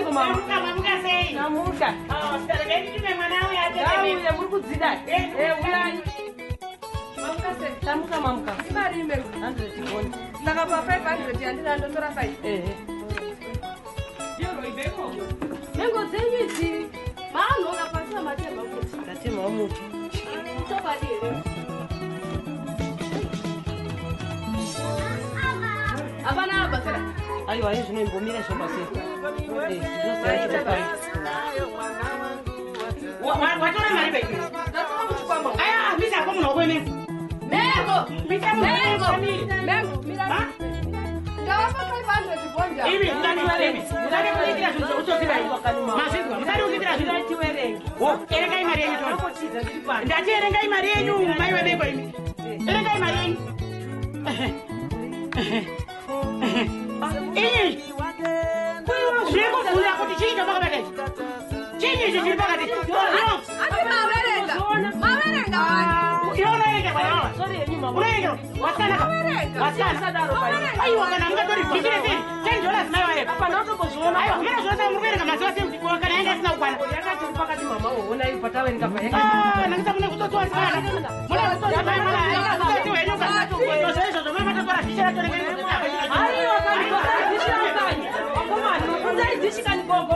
Mengo mama. Muka sei? Namuka. Ah, regai nditume mwana uyu atenge. Ngauye muri kudzida. Eh, uyai. Mamuka sei? Tamuka mamuka. Imari imengo. 100 bond. Saka pa 500 yandina ndotora 5. Ehe. Mengo dzenyu idzi maanhonga pasi amatema kuti. Ndatemawo muti. Chokwadi here? Hapana basera. Aiwa, ayi zvinoimbomira zvobasera. Eh, zvinosara pai. Watora mari pai. Ndatora muchikwama. Aya, misa ko munhu wako mengo. Mengo. Misa munhu Mengo. wako mengo. Mengo. Mira. Ha? Ndawapa 500 bonja. Imi, musati musati kuitira zvinhu zvekutsotsi bai. Mazvinzwa, musati kuitira zvinhu. Tiwerenge. Wo, erengai mari yenyu tona. Tiza ndiri pano. Ndati erengai mari yenyu, mai wemengo imi. Erengai mari yenyu. Inyi. Zviri kubvunza kuti chii chamakabata ichi? Chinyi ichi chiri pakati? No. Asi maverenga. Maverenga wani. Iwe unoerenga mwana wawa. Sorry henyu mama. Unoerenga. Wasikana ka. Maverenga. Wasikana. Musadaro pai. Aiwa kana mungatori bvisire sei? $10 mai wayo. Apa ndatombozviona. Aiwa, muna zvose muri kuerenga mazuva sei kuti kana yanga isina kukwana. Yakati iri pakati mama woona iyi pataverenga pa yanga. Ah, nangisa mune kutsotsi wasikana. Mune kutsotsi mai mwana. Kutsotsi wenyu ka. Zvose izvozvo mai matotora dhishi racho ringe Aiwa kani, dhishi rakani. Vakomana, unzai dhishi kani gogo.